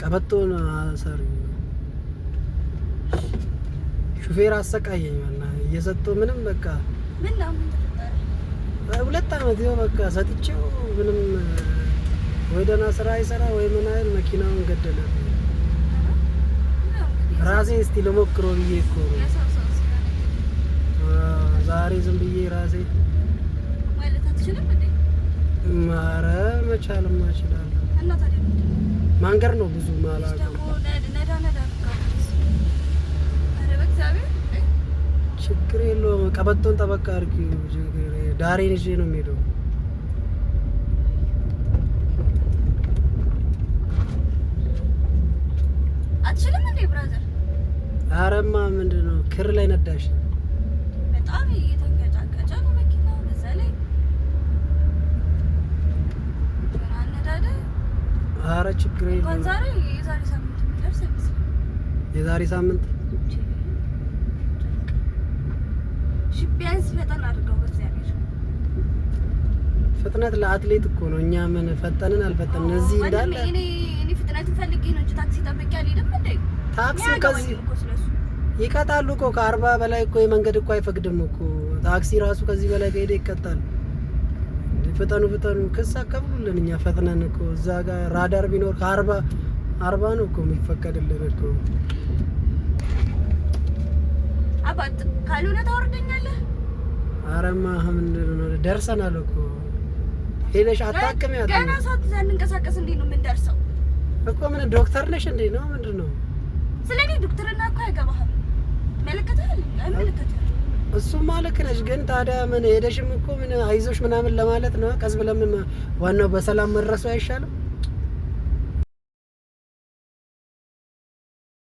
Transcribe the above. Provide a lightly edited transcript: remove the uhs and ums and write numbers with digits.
ቀበቶን አሰሪ ሹፌር አሰቃየኝ። በእናትህ እየሰጠው ምንም በቃ። ምን ነው? ምን ተፈጠረ? 2 አመት ይኸው በቃ ሰጥቼው ምንም ወይ ደህና ስራ አይሰራ ወይ ምን አይል መኪናውን ገደለብኝ። ነው እንግዲህ። ራሴ እስቲ ልሞክረው ብዬ እኮ ነው። የሰው ሰው ስለሆነ። ዛሬ ዝም ብዬ ራሴ ማለት አትችልም እንዴ? ኧረ መቻልማ እችላለሁ። እና ታዲያ ምንድን ነው? ማንገር ነው ብዙ ማላውቀው። ደግሞ ነዳ ነዳ አድርገው። ኧረ በእግዚአብሔር እንዴ! ችግር የለውም። ቀበቶን ጠበቃ አድርጊው። ዳሬን ይዤ ነው የምሄደው። አትችልም እንዴ brother? አረማ ምንድን ነው ክር ላይ ነዳሽ? በጣም እየተንገጫገጨ ነው መኪናው። በዛ ላይ የሆነ አነዳደ። አረ ችግር እንኳን የለውም። ዛሬ የዛሬ ሳምንት የሚደርስ አይመስልም። የዛሬ ሳምንት። እሺ ቢያንስ ፈጠን አድርገው በእግዚአብሔር። ፍጥነት ለአትሌት እኮ ነው። እኛ ምን ፈጠንን አልፈጠንን እዚህ እንዳለ ወንድሜ፣ እኔ ፍጥነትን ፈልጌ ነው እንጂ ታክሲ ጠብቄ አልሄድም እንዴ? ታክሲ እኔ ከዚህ አያገባኝም እኮ ስለሱ። ይቀጣሉ እኮ። ከ40 በላይ እኮ የመንገድ እኮ አይፈቅድም እኮ። ታክሲ ራሱ ከዚህ በላይ ከሄደ ይቀጣል። እንዴ ፍጠኑ ፍጠኑ ክስ አከፍሉልን። እኛ ፈጥነን እኮ እዛ ጋር ራዳር ቢኖር ከ40 40 ነው እኮ የሚፈቀድልን እኮ። አባት ካልሆነ ታወርደኛለህ። አረማ ምንድን ነው ደርሰናል እኮ። ሄደሽ አታክሚያት። ገና ሰዓት ሳንንቀሳቀስ እንዴት ነው የምንደርሰው? እኮ ምን ዶክተር ነሽ እንዴ ነው ምንድን ነው? ስለ እኔ ዶክተርና እኮ አይገባህም። ይመለከትሃል? አይመለከትህም። እሱማ ልክ ነሽ፣ ግን ታዲያ ምን ሄደሽም እኮ ምን አይዞሽ ምናምን ለማለት ነው። ቀስ ብለን ምን ዋናው በሰላም መድረሱ አይሻልም?